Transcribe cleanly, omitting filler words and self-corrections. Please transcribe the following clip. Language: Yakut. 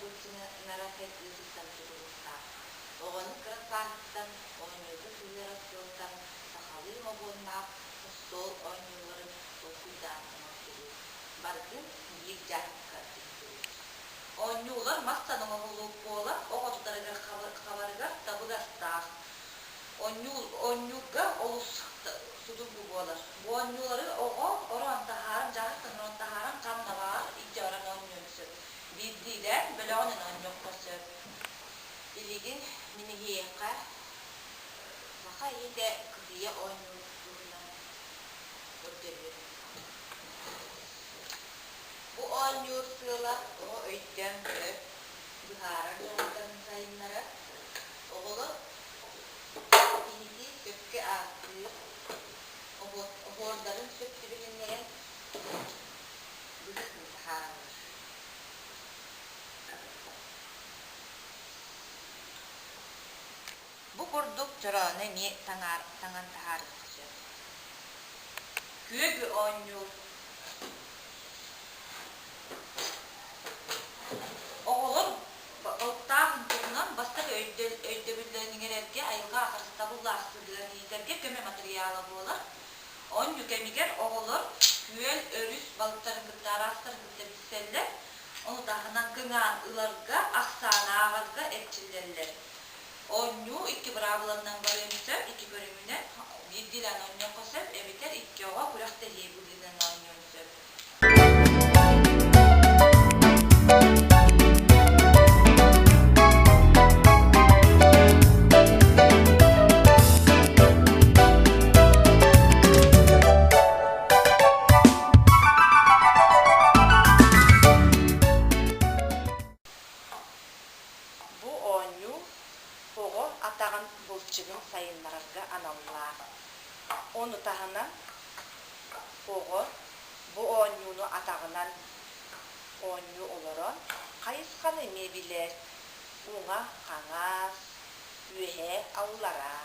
былчыҥнара сайдыытыттан тутулуктаах. Оҕону кыра сааһыттан оонньууга сыһыарар сыалтан сахалыы моһуоннаах остуол оонньууларын толкуйдаан оҥордубут. Барытын биир дьааһыкка тиктибит. Оонньуулар мастан оҥоһуллубут буолан, оҕо тутарыгар хабарыгар табыгастаах. Оонньуурга олус судургу буолар. Бу оонньуулары оҕо ороон таһааран, дьааһыктан ороон таһааран ханна баҕар илдьэ баран оонньуон сөп. Биирдиилээн, бөлөҕүнэн оонньуохха сөп. Билигин мин эһиэхэ саха иһитэ кытыйа оонньуур туһунан көрдөрүөм. Бу оонньуур сыала оҕо өйдөөн көрөр, быһаарар дьоҕурдарын сайыннарар, оҕолор иһити сөпкө ааттыыр, оһуордарын сөп түбэһиннэрэн быһыытын таһаараллар. Бу курдук чороону эмиэ таҥан таһаарыахха сөп. Күөгү оонньуур. Оҕолор балыктаах туһунан бастакы өйдөбүллэрин иҥэрэргэ айылҕа харыстабыллаах сыһыан иитэргэ көмө матырыйаала буолар. Оонньуу кэмигэр оҕолор күөл, өрүс балыктарын кытта араастарын кытта билсэллэр, ону таһынан кыҥаан ыларга, ахсааны ааҕарга эрчиллэллэр. Оонньуу икки быраабыланнан барыан сөп, икки көрүҥүнэн, биирдиилээн оонньуохха сөп, эбэтэр икки оҕо күрэхтэһии быһыытынан оонньуон сөп. Бу оонньуу оҕо атаҕын былчыгын сайыннарарга аналлаах. Ону таһынан оҕо бу оонньууну атаҕынан оонньуу олорон хайысханы эмиэ билэр: уҥа-хаҥас, үөһээ-аллараа.